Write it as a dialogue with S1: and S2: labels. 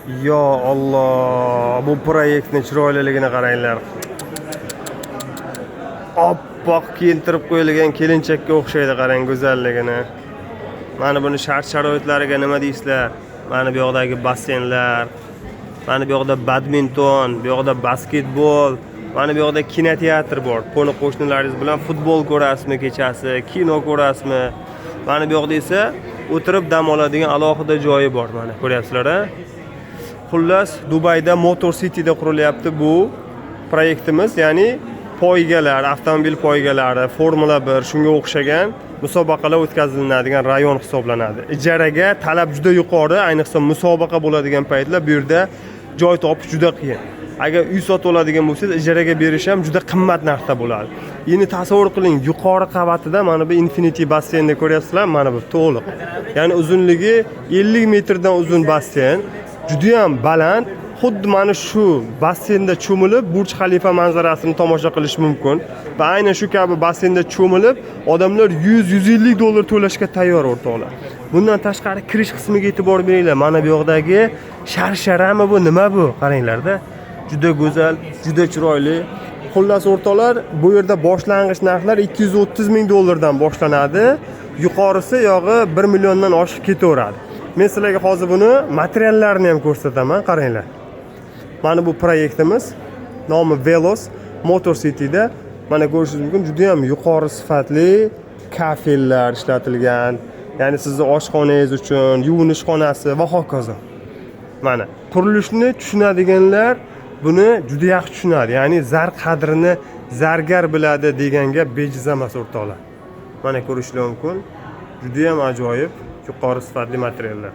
S1: Yo Alloh, bu proyektni chiroyliligini qaranglar. Oppoq kiyintirib qo'yilgan kelinchakka o'xshaydi, qarang go'zalligini. Mana buni shart sharoitlariga nima deysizlar? Mana bu yoqdagi basseynlar, mana bu yoqda badminton, bu yoqda basketbol, mana bu yoqda kinoteatr bor. Qo'ni qo'shnilaringiz bilan futbol ko'rasizmi kechasi, kino ko'rasizmi? Mana bu yoqda esa o'tirib dam oladigan alohida joyi bor, mana ko'ryapsizlar, a? Xullas, Dubayda Motor Cityda qurilyapti bu proyektimiz, ya'ni poygalar, avtomobil poygalari, Formula 1 shunga o'xshagan musobaqalar o'tkazilinadigan rayon hisoblanadi. Ijaraga talab juda yuqori, ayniqsa musobaqa bo'ladigan paytlar bu yerda joy topish juda qiyin. Agar uy sotib oladigan bo'lsangiz, ijaraga berish ham juda qimmat narxda bo'ladi. Endi tasavvur qiling, yuqori qavatida mana bu Infinity basseynni ko'ryapsizlar, mana bu to'liq. Ya'ni uzunligi 50 metrdan uzun basseyn, juda ham baland. Xuddi mana shu basseynda cho'milib Burj Xalifa manzarasini tomosha qilish mumkin va aynan shu kabi basseynda cho'milib odamlar 100-150 dollar to'lashga tayyor, o'rtoqlar. Bundan tashqari, kirish qismiga e'tibor beringlar. Mana bu yoqdagi sharsharami bu, nima bu, qaranglarda, juda go'zal, juda chiroyli. Xullas, o'rtoqlar, bu yerda boshlang'ich narxlar 230 ming dollardan boshlanadi, yuqorisi yog'i 1 milliondan oshib ketaveradi. Men sizlarga hozir buni materiallarini ham ko'rsataman, qaranglar. Mana bu proyektimiz nomi Velos, Motor Cityda. Mana ko'rishingiz mumkin, juda ham yuqori sifatli kafellar ishlatilgan, ya'ni sizni oshxonangiz uchun, yuvinish xonasi va hokazo. Mana qurilishni tushunadiganlar buni juda yaxshi tushunadi, ya'ni zar qadrini zargar biladi degan gap bejiz emas, o'rtoqlar. Mana ko'rishlar mumkin, judayam ajoyib yuqori sifatli materiallar.